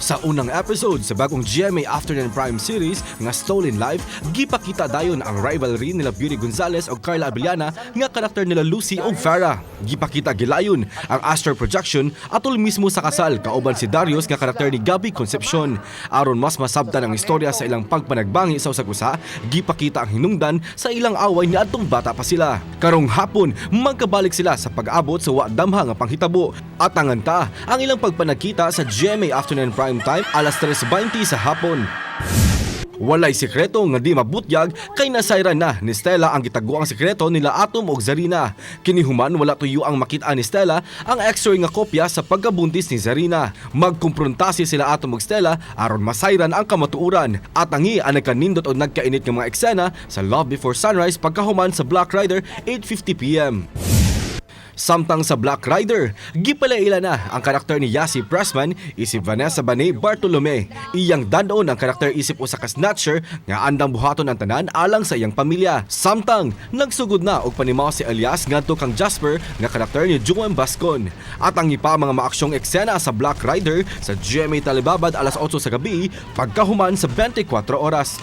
Sa unang episode sa bagong GMA Afternoon Prime series nga Stolen Life, gipakita dayon ang rivalry nila Beauty Gonzalez ug Carla Abellana nga karakter nila Lucy ug Farah. Gipakita gilayon ang astral projection atol mismo sa kasal kauban si Darius nga karakter ni Gabby Concepcion. Aron mas masabtan ang istorya sa ilang pagpanagbangi sa usag usa, gipakita ang hinungdan sa ilang away niadtong bata pa sila. Karong hapon, magkabalik sila sa pag-abot sa wa damha nga panghitabo. At anganta ang ilang pagpanagkita sa GMA Afternoon Prime Time alas 3:20 sa hapon. Walay sekreto nga di mabutyag kay nasayran na ni Stella ang gitaguang sekreto nila Atom ug Zarina. Kini human wala tuyo ang makita ni Stella ang x-ray nga kopya sa pagkabuntis ni Zarina. Magkumprontasi sila Atom ug Stella aron masayran ang kamatuoran. At angi ang nagkanindot og nagkainit nga mga eksena sa Love Before Sunrise pagkahuman sa Black Rider, 8:50 p.m. Samtang sa Black Rider, gipalaila na ang karakter ni Yassi Pressman isip Vanessa Baney Bartolome. Iyang dandon ang karakter isip usa ka snatcher nga andang buhaton ang tanan alang sa iyang pamilya. Samtang nagsugod na og panimaw si Elias ngadto kang Jasper nga karakter ni Joem Bascon. At ang ipa mga maaksyong eksena sa Black Rider sa GMA Telebabad alas 8 sa gabi pagkahuman sa 24 Oras.